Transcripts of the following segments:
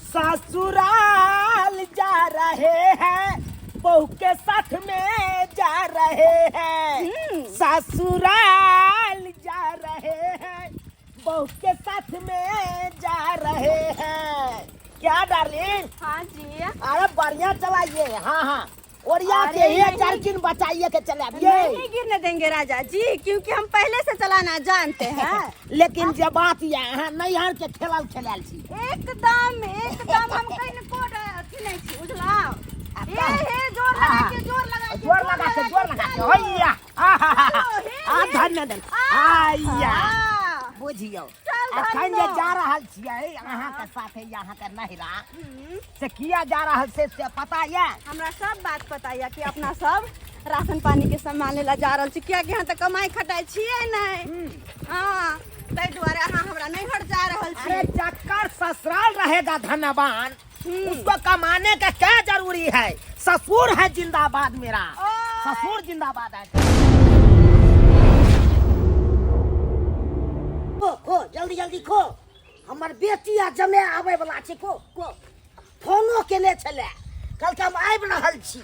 ससुराल जा रहे हैं, बहू के साथ में जा रहे हैं। ससुराल जा रहे हैं, बहू के साथ में जा रहे हैं। क्या डार्लिंग? हाँ जी। अरे बढ़िया चलाइए। हाँ हाँ, ओरिया के अरे ये नहीं। जर्किन बचाइए के चले आबिए। नहीं गिरने देंगे राजा जी, क्योंकि हम पहले से चलाना जानते हैं। लेकिन जे बात ये अहाँ नैहर के खेलल खेलायल छी। एकदम एकदम, हम कहीं कोड अथी नहीं छी, बुझला? ए हे, जोर लगा के, जोर लगा के। जोर लगा के, जोर लगा के, होइया। आहा, आ धन्य धन्य आइया। हाँ। बुझियौ, चल। अखन जे धन्नो। जा रहल छियै अहाँ के साथे अहाँ के नहिरा से किया जा रहल से पता ये? हमरा सब बात पता यऽ कि अपना सब राशन पानी के सामान ला जा रहल छी, कियाकि अहाँ तऽ कमाई खटाई छियै नहि। हाँ, ताहि दुआरे अहाँ हमरा नैहर जा रहल छी। अरे जकर ससुराल रहेगा धनवान, उसको कमाने का क्या जरूरी है? ससुर है जिंदाबाद मेरा। ओए। ससुर जिंदाबाद है। खो खो, जल्दी जल्दी खो, हमर बेटी आ जमे आबै वाला छै। खो खो, फोनो केने छलै, कहलकै हम आबि रहल छी।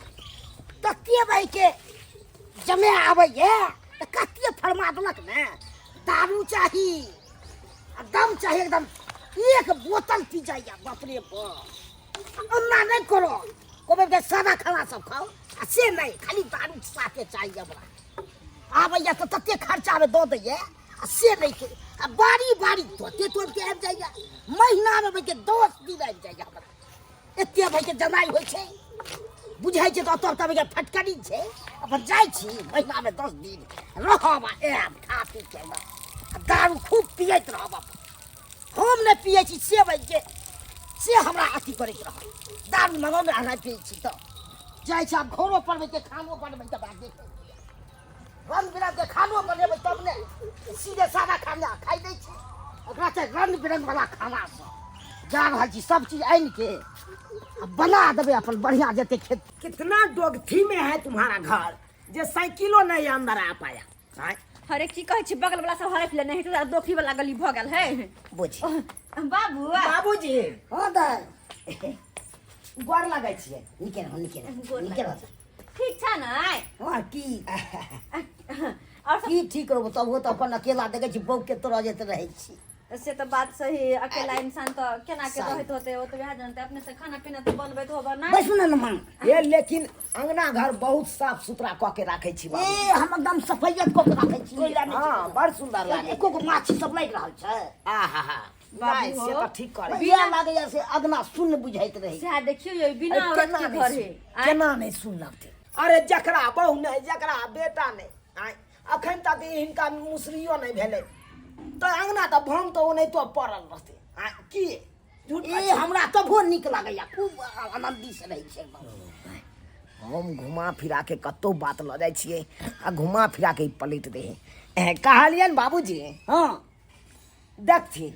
तते भाई के जमे आबैए तऽ कते फरमा देलक ने, दारू चाही आ दम चाही, एकदम एक बोतल पी जाइए। बाप रे बाप, ओना नहि करो, कहबै जे सादा खाना सब खाओ आ से नहि, खाली दारू साथे चाही हमरा। आबैया तऽ तते खर्चामे दऽ दैए आ से नहि के आ बारी बारी तोते तोड़ के आबि जाइए। महीनामे भाइके 10 दिन आबि जाइए। हमरा एते भाइके जमाइ होइ छै, बुझाइ छै तऽ ओतऽ तऽ भाइके फटकरी छै। अपन जाइ छी, महीनामे 10 दिन रहब आ आयब खा पी के आ दारू खूब पियैत रहब अपन। हम नहि पियै छी से भाइके से हमरा अथी करैत रहब, दारू मंगाउ ने, नहि पियै छी तऽ जाइ छी। आब घरो पर के खानो बनबै तऽ बात देखै छियै, रंग बिरंग के खानो बनेबै तब ने। सीधे सादा खाना खाइ दै छी, ओकरा छै रंग बिरंग वाला खाना सब। जा रहल छी, सब चीज आनि के आ बना देबै अपन बढ़िया जते खेत। कितना डोगथी में है तुम्हारा घर जे साइकिलो नहीं अंदर आ पाया, आँय? अरे की कहै छी, बगल वाला सब हड़प लेने है तऽ दोखी वाला गली भऽ गेल है। बुझी। बाबू। बाबूजी। हँ दाइ। गोर लगै छियै। नीके रहू, नीके रहू। गोर नीके लगै। रहू। ठीक छ ने? हँ, की? और सब? की ठीक रहबो? तब वो तऽ अपन अकेला देखै छी, बौक के तोरा जेते रहै छी। से तऽ बात सही, अकेला इंसान तऽ केना के सही। रहैत होते, ओ तऽ वएह जानते। अपने से खाना पीना तऽ बनबैत होबे ना? बैसू ने माँ। ये लेकिन अंगना घर बहुत साफ सुथरा कऽ के राखै छी बाबू। ए, हम एकदम सफैयत कऽ के राखै छी, ओहि लए नहि। हाँ, बड़ सुंदर लागे। एको गो माछी सब लागि रहल छै? आहा हा, बाबू नहि से हो। तऽ ठीक करै। इएह लागैया से अगना शून्य बुझाइत रहै। सएह देखियौ यौ, बिना अरे औरत केना के नहि घर है आँय? केना नहि सुन लगतै? अरे जकरा बहु नहि, जकरा बेटा नहि, आँय, अखन तक हिनका मुसरियो नहि भेलै तऽ अंगना तऽ भम तऽ ओनाहितो पड़ल रहतै, आँय, की झूठ? ए, हमरा तबो नीक लागैया, खूब आनंदी से रहै छै एकदम। हम घुमा फिरा के कतौ बात लऽ जाइ छियै आ घुमा फिरा के ई पलटि दै है। कहलियनि बाबूजी। हँ। देखथिन,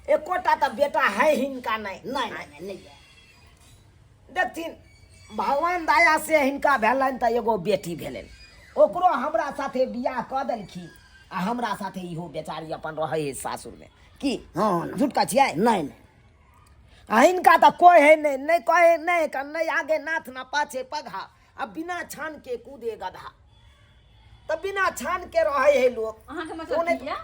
एकोटा तऽ बेटा है हिनका नहि? नहि नहि नहि। देखथिन, भगवान दया से हिनका भेलनि तऽ एगो बेटी भेलनि, ओकरो हमरा साथे बियाह कऽ देलखिन आ हमरा साथे इहो बेचारी अपन रहै है सासुरमे। की? हँ। झूठ छियै? नहि नहि। आ हिनका तऽ कोइ है नहि, नहि कहे नहि नहि, आगे नाथ ना पाछे पगहा आ बिना छान के कूदे गधा, तऽ बिना छान के रहै है लोक। अहाँके मतलब ओने- की यऽ?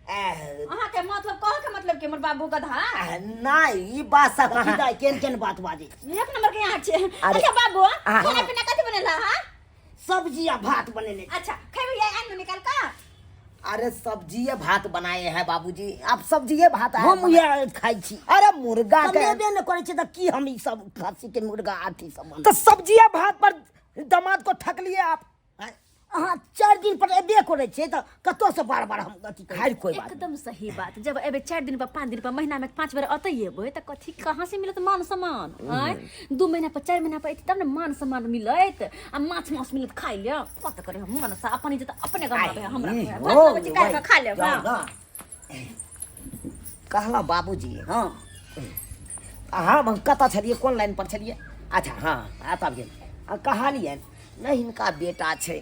एह, अहाँके मतलब, कहऽ के मतलब कि हमर बाबू गधा? एह, नहि, ई बात सब देखी दाइ, केहन केहन बात बाजै छै। एक नंबर के यहाँ छै। अरे। अच्छा बाबू, हाँ। खाना पीना कथी बनेला? हाँ। सब्जी आ भात बनेने छी। अच्छा, खेबै ये आन निकाल का? अरे सब्जिए भात बनाए हैं बाबूजी, आप सब्जिए भात आए हम इएह खाइ छी। अरे मुर्गा के कमेबे नहि करै छै तऽ की हम ई सब खस्सी के मुर्गा अथी सब तो सब्जिए भात पर दामाद को ठक लिए आप? आँय, अहाँ 4 दिन पर एबे करै छियै तऽ कतऽसँ बार बार हम अथी करै? खैर, कोई बात नहीं। एकदम सही बात। जब एबै 4 दिन पर, 5 दिन पर, महीना में 5 बेर अतै एबै तऽ कथी कहाँ से मिलत मान सम्मान? आँय, 2 महीना पर, 4 महीना पर एतै तब ने मान सम्मान मिलत आ माछ मांस मिलत खाइ ले। कत करे हम मन से अपन इज्जत अपने गमाबे हमरा? ई भात हो लगै छै, काटि कऽ खा लेब। जाउ हाँ। ना। कहलहुँ बाबूजी। हँ। अहाँ हम कतऽ छलियै, कोन लाइन पर छलियै? अच्छा हाँ, आ तब गेल आ कहलियनि, नहि हिनका बेटा छै,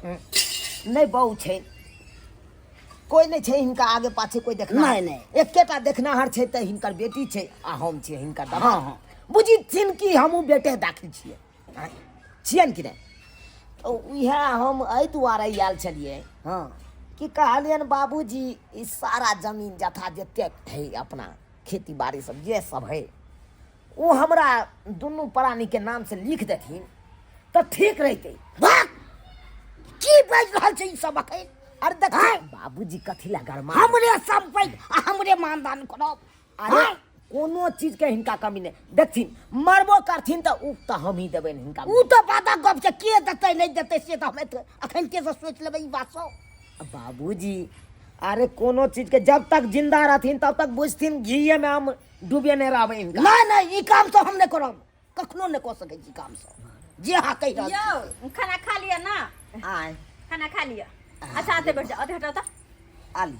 नहि बहु छै। कोई नहीं छै हिनका आगे पाछे कोई देखना नहि, नहि। एकेटा देखनाहर छै तऽ हिनकर बेटी छै आ हम छियै हिनकर दादा। हाँ, हाँ। बुझिथिन कि हमहूँ बेटे दाखिल छियै आँय, छियनि कि नहि तऽ उएह हम एहि दुआरे आयल छलियै हाँ कि कहलियनि बाबूजी ई सारा जमीन जथा जतेक है अपना खेती बाड़ी सब जे सब है ओ हमरा दुनू प्राणीके नामसँ लिख देथिन तऽ ठीक रहितै। वाह की बाजि रहल छै ई सब अखन? अरे देख आँय? बाबूजी कथी लए गरमा हमरे सम्पत्ति आ हमरे मानदान करब? अरे आँय? कोनो चीज के हिनका कमी नहि देखथिन, मरबो करथिन तऽ उ तऽ हमही देबनि हिनका। उ तऽ बातक गप छै, के देतै नहि देतै से तऽ हम अखन के से सोचि लेबै ई बात सब। बाबूजी अरे कोनो चीज के जब तक जिंदा रहथिन तब तक बुझथिन घीये में हम डूबे नहि रहबै हिनका। नहि नहि ई काम तऽ हम नहि करब, कखनो नहि कऽ सकै छी काम सब जे अहाँ कहि रहल छी। यौ खाना खा लिअ ना। आय खाना खा लिअ। अच्छा आते बैठ जाओ, आते हटाओ तऽ आली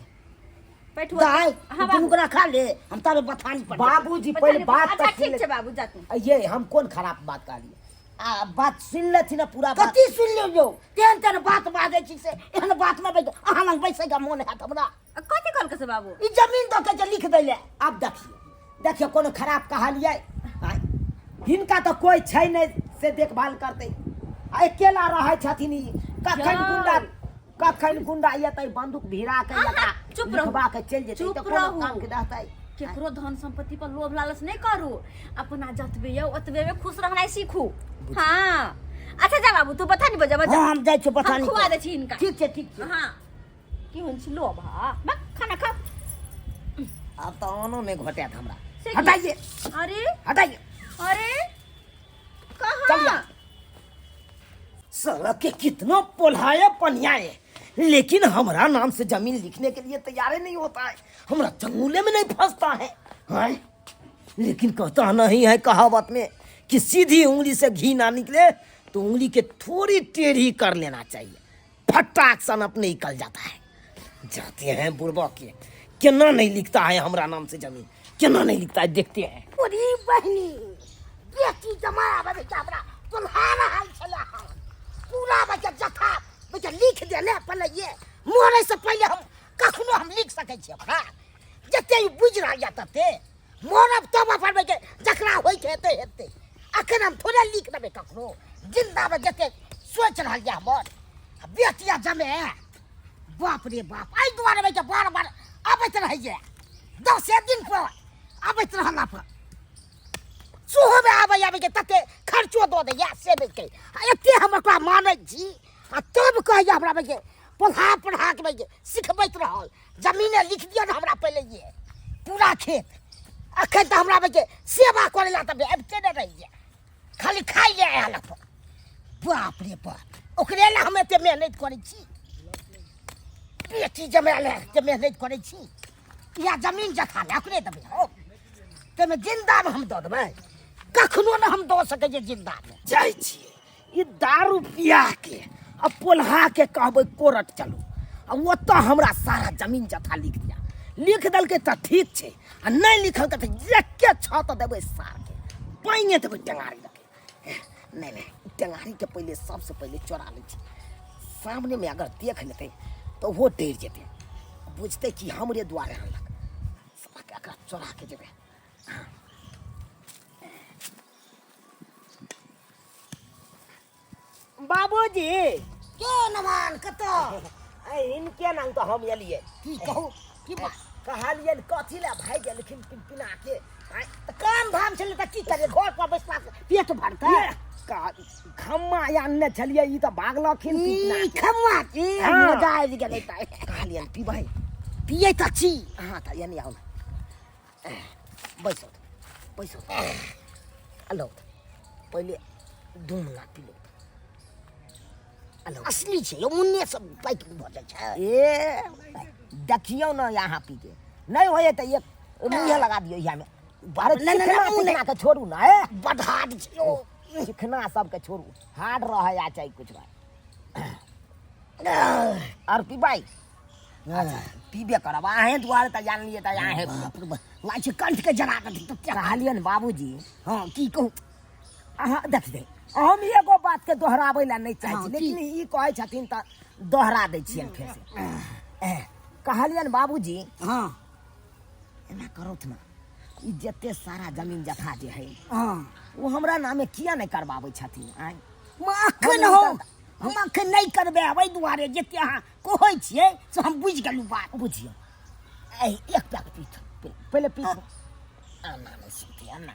बैठू। दाइ हाँ दुनू बाबू गोरा खा ले, हम ताबे बथानी पर। बाबूजी पहिले बात अच्छा तऽ सुनि ठीक छै बाबू, जा तू। ये हम कोन खराब बात कहलियै? आ बात सुनि लेथिन ने पूरा बात। कथी सुनि लियौ यौ? तेहन तेहन बात बाजै छी से एहन बात नहि बाजै, अहाँ लग बैसैके मोन हैत हमरा? कथी कहलकै से बाबू? ई जमीन दऽ के जे लिख दै लए। आब देखियौ देखियौ कोनो खराब कहलियै? आँय, हिनका तऽ कोइ छै नहि से देखभाल करतै, आ अकेला रहै छथिन ई। कखन यौ। गुंडा कखन गुंडा एतै बंदूक भिड़ा के अहाँ एकरा चुप रहू। लिखबा के चलि जेतै चुप तऽ कोनो रहू। काम के रहतै? केकरो धन संपत्ति पर लोभ लालच नहीं करू, अपना जतबे यौ ओतबे में खुश रहनाइ सीखू। हाँ अच्छा जा बाबू, तू बथानी बजा बजा। हाँ, हम जाइ छी बथानी हम खुआ पर। दै छी हिनका। ठीक छै ठीक छै। हाँ की होन छी लोभ? हाँ बक खाना खा। आब तऽ आनो नहि घोटायत हमरा। से की? हटाइए। अरे हटाइए। अरे कहाँ चलिए। साला के कितना पोल्हाए पनियाए लेकिन हमरा नाम से जमीन लिखने के लिए तैयार नहीं होता है, हमरा चंगुले में नहीं फंसता है। हैं? लेकिन कहता नहीं है कहावत में कि सीधी उंगली से घी ना निकले तो उंगली के थोड़ी टेढ़ी कर लेना चाहिए, फटाक सन अपने निकल जाता है। जाते हैं बुढ़बा के केना नहीं लिखता है हमरा नाम से जमीन, केना नहीं लिखता है देखते हैं। अरे बहनी बेटी जमा आबै के हमरा पोल्हा रहल छलै हन, पूरा बच्चा जथा बच्चा लिख देने पहले ये मरे से पहले हम कखनो हम लिख सकै छियै ओकरा, जते ई बुझि रहल यऽ तते मरब तब अपन बच्चा जकरा होइके हेतै हेतै, अखन हम थोड़े लिख देबै ककरो। जिन्दामे जते सोचि रहल यऽ हमर बेटिया जमे, बाप रे बाप, एहि दुआरे बच्चा बार बार अबैत रहैए, 10 दिन पर अबैत रहला पर सेहोमे आबै आबैके तते खर्चो दऽ दैए से नहि कहि, आ एते हम ओकरा मानै छी आ तब कहैए हमरा बच्चे पढ़ा पढ़ा के बच्चे सिखबैत रहल, जमीने लिख दिअ ने हमरा पहिले ये पूरा खेत। अखन तऽ हमरा बच्चे सेवा करै लए तऽ अबिते नहि रहैए, खाली खाइ लए आयल अपन। बाप रे बाप, ओकरे लए हम एते मेहनत करै छी, बेटी जमाए लए एते मेहनत करै छी, या जमीन जथा लए ओकरे देबै हम, ताहिमे जिन्दामे हम दऽ देबै? कखनो नहि हम दऽ सकै छियै जिन्दामे। जाइ छियै ई दारू पिया के आ पोल्हा के कहबै कोरट चलू आ ओतऽ हमरा सारा जमीन जथा लिख दिया। लिख देलकै तऽ ठीक छै आ नहि लिखलकै तऽ एके छत देबै सारके, पाइने देबै टेंगारी लऽ के। नहि नहि टेंगारीके पहिले सबसँ पहिले चोरा लै छी, सामनेमे अगर देख लेतै तऽ ओहो डरि जेतै, बुझतै कि हमरे दुआरे आनलक। सालाके एकरा चोरा के जेबै। बाबूजी के नवान कतऽ? हिनके नाम तऽ हम एलियै। की कहू की बात? कहलियनि कथी लए भागि गेलखिन पिनपिना के? आँय, तऽ काम धाम छलै तऽ की करियै, घर पर बैसला से पेट भरतै? ये, खम्मा आनने छलियै, ई तऽ भागलखिन ई पिनपिना के। खम्मा की हाँ। मजा आबि गेलै तऽ। कहलियनि पीबै? पियै तऽ छी। हाँ तऽ एने आउ ने, बैसो बैसो। लो पहिले 2 मिनट पी लो। असली छै यौ, मुन्ने सब पैक भऽ जाइ छै। ए देखियौ ने यहाँ पी के नहि होइए तऽ एक मुँहे लगा दियौ इएहमे। अरे नहि, नहि, चिकना नहि, मुँह नहि। चिकना के छोड़ू ने, ए बड हार्ड छै यौ। चिकना सबके छोड़ू, हार्ड रहै या चाहे कुछ रहै। और पीबै? अच्छा पीबे करब अहें दुआरे तऽ जानलियै तऽ अहें। बाप रे बाप, लागै छै कंठ के जरा कऽ देतै। कहलियनि बाबूजी। हाँ की कहू? अहाँ देख दे, हम एगो बात के दोहराबै लए नहि चाहै हाँ, छी, की? लेकिन ई कहै छथिन तऽ दोहरा दै छियनि फेर से। कहलियन बाबूजी। हाँ। एना करौथ ना, ई जते सारा जमीन जथा जे है, हाँ, ओ हमरा नामे किया नहि करबाबै छथिन? आँय, अखन हम अखन नहि करबै। एहि दुआरे जते अहाँ कहै छियै से हम बुझि गेलहुँ बात। बुझियौ, एहि एक पैक पीठ पहिले पीठ आना नहि सुनतै, आना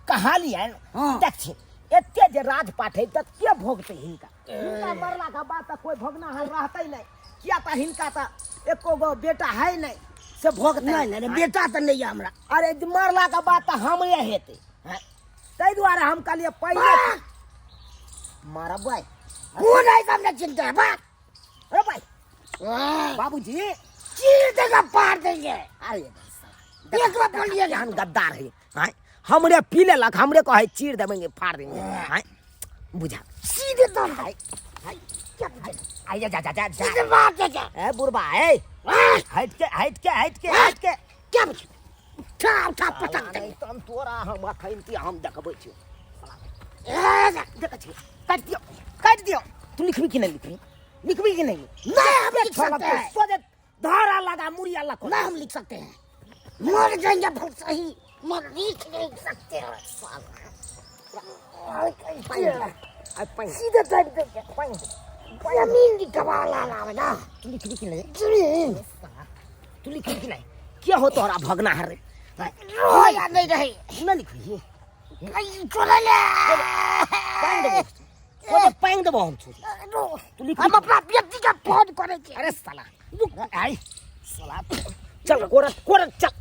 कहलियन। हाँ। देखथिन, एते जे राजपाट है तऽ के भोगतै हिनका? हिनका मरला के बाद तऽ कोइ भोगनाहार रहतै नहि, किया तऽ हिनका तऽ एको गो बेटा है नहि से भोगतै। नहि नहि नहि, बेटा तऽ नहि यऽ हमरा। अरे, जे मरला के बाद तऽ हमरे हेतै। हैं? ताहि दुआरे हम कहलियै पहिले मारबै। कोन है हमरा चिंता है बात। अरे भाई, बाबूजी, चीर देगा, पार देंगे। अरे, एक बार बोलिए। केहन गद्दार है। आँय, हमरे पी लेलक, हमरे कहै चीर देबेंगे, फाड़ देंगे। आँय, बुझा। सीधे दम हाय हाय, क्या बुझा? आइ जा जा जा जा। सीधे मार देंगे। ए बुढ़बा, ए हट के, हट के, हट के, हट के। क्या बुझा? उठा उठा, पटक नहीं देंगे। तम तोरा हम अखन ती हम देखबै छियौ। ए, देखै छियौ, काटि दियौ, काटि दियौ। तू लिखबी कि नहि? लिखबी, लिखबी कि नहीं? नहीं, हम लिख सकते हैं। सोझे धारा लगा मुड़िया लगा। ना, हम लिख सकते हैं। मर जाएंगे बहुत सही, मगर लिख नहीं सकते हैं साला। आ पानि। सीधे टाइप देंगे। पानि। जमीन लिखवा ला ला ना। तू लिखबी कि नहीं? जमीन। तू लिखबी कि नहीं? क्या हो तोहरा भगना हर रे? रो या नहीं रही। नहीं लिखबी? कहीं चले ले। पानि देबो, सोझे पानि देबो हम छोरी। तू लिख। हम अपना व्यक्ति का फोन करे के। अरे साला, आई साला, चल कोरत कोरत, चल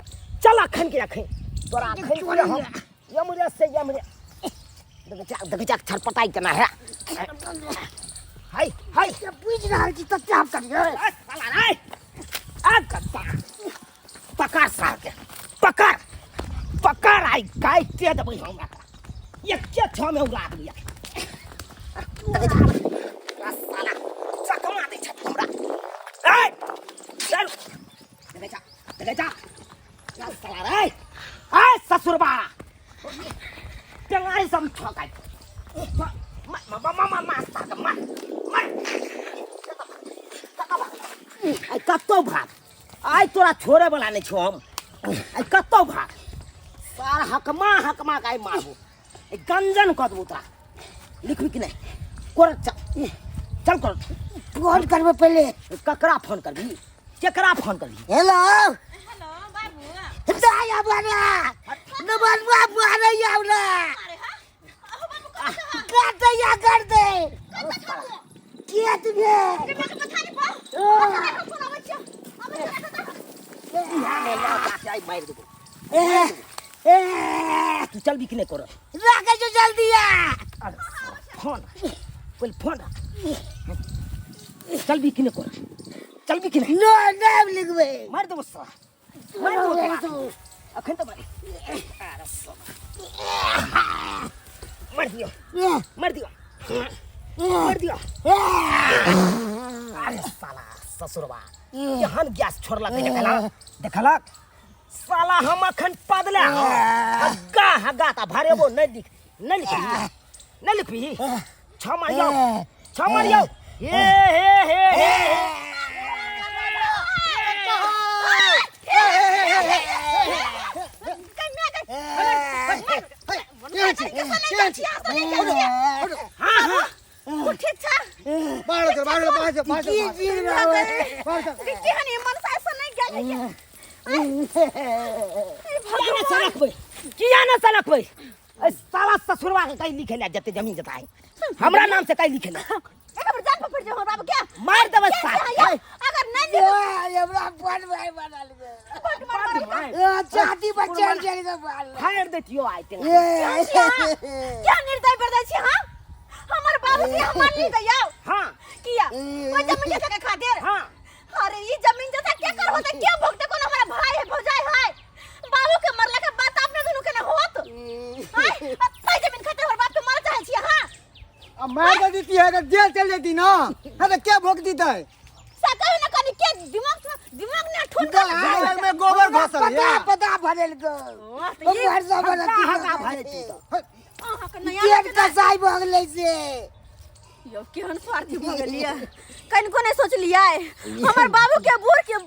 चल। अखन के अखन तोरा अखन के हम यमरे से यमरे। देख जा, देख जा, छरपटाई केना है। हाय हाय। ये बुझ रहल छी तते हम करियै। आ साला रे, आ गद्दा, पकड़ सार के, पकड़ पकड़। आई काटते देबै हम एकरा, एके छह में उड़ा देबै। देख जा, आ साला चकमा दै छथि हमरा। ए चल, देख जा, देख जा। आ साला रे, आ ससुरबा, टेंगाई सब ठकाइ मा मा मा मा मा सार के मार मार। आइ कतौ भाग, आइ तोरा छोड़े वाला नहि छौ हम। आइ कतौ भाग सार, हकमा हकमा के आइ मारबो, आइ गंजन कऽ देबो तोरा। लिखबी कि नहि? कोरत चल, चल कर। फोन करबै पहिले। ककरा फोन करबी? केकरा फोन करबी? हेलो। हेलो बाबू। दाय आबरा नमन बाबू, आरे आवला। अरे हाँ, अहो बाबू, कतऽ? कर दे या कर दे खेत में। रे बाबू, पछाड़ी पर पछाड़ी पर फोन आबै छियौ, आबै छियौ, राखऽ तऽ। इएह मे लऽ जाके आइ मारि देबो। ए ए। तू चलबी कि नहि करत? राखे जो, जल्दी आ। अरे फोन राख, पहिले फोन राख। चलबी कि नहि करत? चलबी कि नहि? नो, नहीं लिखबै। मारि देबो साला, मारि देबो तोरा अखन तऽ मारि। अरे साला, मारि दियौ, मारि दियौ, मारि दियौ। अरे साला ससुरबा, केहन गैस छोड़लक है, देखलक देखलक साला? हम अखन पदले हग्गा हग्गा ता भरेबो। नहि लिख, नहि लिखबी, नहि लिखबी। छ मारियौ, छ मारियौ। हे हे हे हे। हाँ हाँ। ठीक छ। बाहर चल, बाहर, बाहर चल, बाहर चल। की चीज रहे? बाहर चल। केहन ई मनसा ऐसा नहि गेल है। किया ने सलकबै? किया ने सलकबै? ए साला ससुरवा के कहीं लिखे ले, जते जमीन जता है हमरा नाम से कहीं लिखे ले। एक बार जान पकड़ जाओ बाबू, क्या मार देबै क्या साला। क्या या अगर नहीं लिख हमरा बड़ भाई बनल गे। बड मार। छाती पर चढ़ चढ़ के मारल। फाड़ देतियो आइ ते। क्या निर्दय बरदै छी? हां, हमर बाबू के हम मान ली जाओ। हां। किया ओइ जमीन जथा के खातिर? हां। अरे, ई जमीन जथा के कर होते, के भोगते? कोन हमारा भाई है, भौजाई है? बाबू के मरला के बात अपने दुनू के ना होत। हाय, ताई जमीन खातिर हमर बाप के मार चाहे छी? हां। अब मार दे देती है तो जेल चल जाती ना। हाँ, तो क्या भोग देता है? सकल ना कनी के दिमाग दिमाग ना ठुन कर। दिमाग में गोबर घसल पता है। पता भरेल गो। ये घर सब हग्गा हग्गा भरे छी तो। अहाँ के नया केक कसाई भऽ गेलै से। यौ केहन स्वार्थी भऽ गेलियै, कनिको नहि सोचलियै। हमर बाबू के बूढ़ के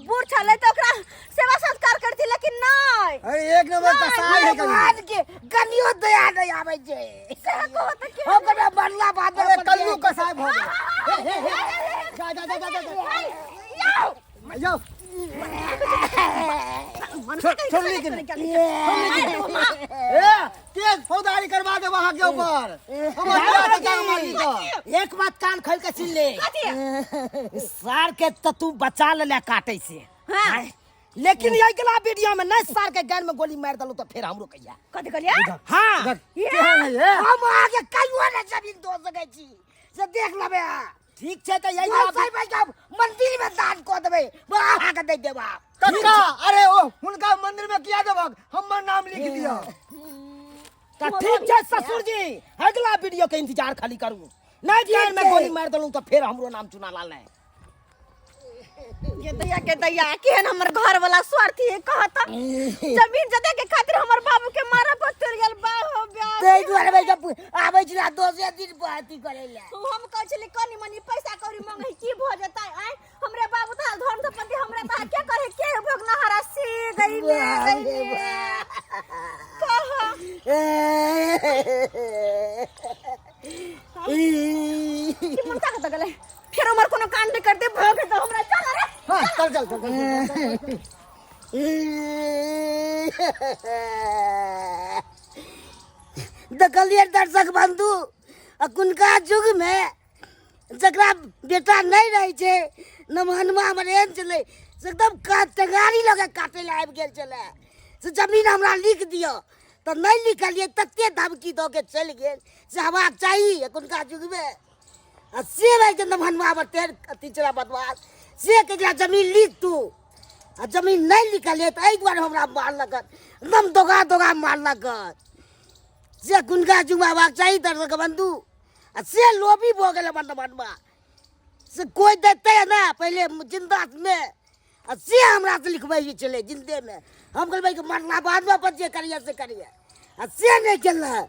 बूढ़ छलै तऽ ओकरा सेवा सत्कार करती, लेकिन नहि। अरे एक नंबर कसाई है कनी। भगवान के कनियो दया नहीं आबै छै। सएह कहू तऽ केहन। हम कहबै मरला बाद में अरे अपन कल्लू कसाई भऽ गेल। हे, हे, हे। जा जा जा जा जा जा। जाओ। छोड़ ली कि नहीं? ए केस फौजदारी करवा देब अहाँ के ऊपर। हमर बियाह के जान मारी तऽ। एक बात कान खोल के सुन ले, सार के तो तू बचा ले काटे से। हाँ। लेकिन ये अगला वीडियो में नहीं सार के गन में गोली मार दलो तो फिर हमरो कहिया। कथी कहलियै? हाँ। इधर, केहन है ये? हम अहाँके कहियो नहि जमीन दऽ सकै छी, से देख लेबै अहाँ। ठीक छै तऽ यही हम साहेब भाई साहब मंदिर में दान कऽ देबै, अहाँके दे देब आब। कक्का, अरे ओ हुनका मंदिर में किया देबक, हमर नाम लिख दिअ। तऽ ठीक छै ससुर जी, अगला वीडियो के इंतजार खाली करू। नहीं गन में गोली मार दलूं तो फिर हमरो नाम चुना लाल है। के दैया, के दैया, केहन हमर घर वाला स्वार्थी है, कहत जमीन जदे के खातिर हमर बाबू के मारा पर चल गेल। बा हो ब्याह। ताहि दुआरे भाई जब आबै छलै दोसरे दिन पर अथी करै लए। हम कहै छली कनी मनी पैसा कौड़ी मंगै की भऽ जेतै? आँय, हमरे बाबू तऽ धन संपत्ति हमरा तऽ के करे के भोगनहारा से गई ने गई ने कह कि मुर्दा कतऽ गेलै? फेर हमर कोनो कांड नहि करते भोग तऽ हमरा। चल रे। हाँ, चल चल चल चल, चल। देखलियै दर्शक बंधु, अखुनका युग में जकरा बेटा नहीं रहै छै, नमहनमा हमर एहन छलै से एकदम टेंगारी लऽ के काटै लए आबि गेल छलै से जमीन हमरा लिख दिअ, तऽ नहि लिखलियै, तते धमकी दऽ के चलि गेल से हेबाक चाही एखुनका युगमे? आ से भाई के नमहनमा हमर तेहन अथी छलै बदमाश से ककरा जमीन लिख तू, आ जमीन नहि लिखलियै तऽ एहि दुआरे हमरा मारलक, एकदम दोगा दोगा मारलक। से एखुनका युगमे हेबाक चाही दर्शक बंधु? आ से लोभी भऽ गेल हमर नमहनमा से कोइ देतै ने पहिले जिन्दामे, आ से हमरा से लिखबै छलै जिन्दे में। हम कहलियै कि मरला बादमे अपन जे करिए से करिए, आ से नहि केलक।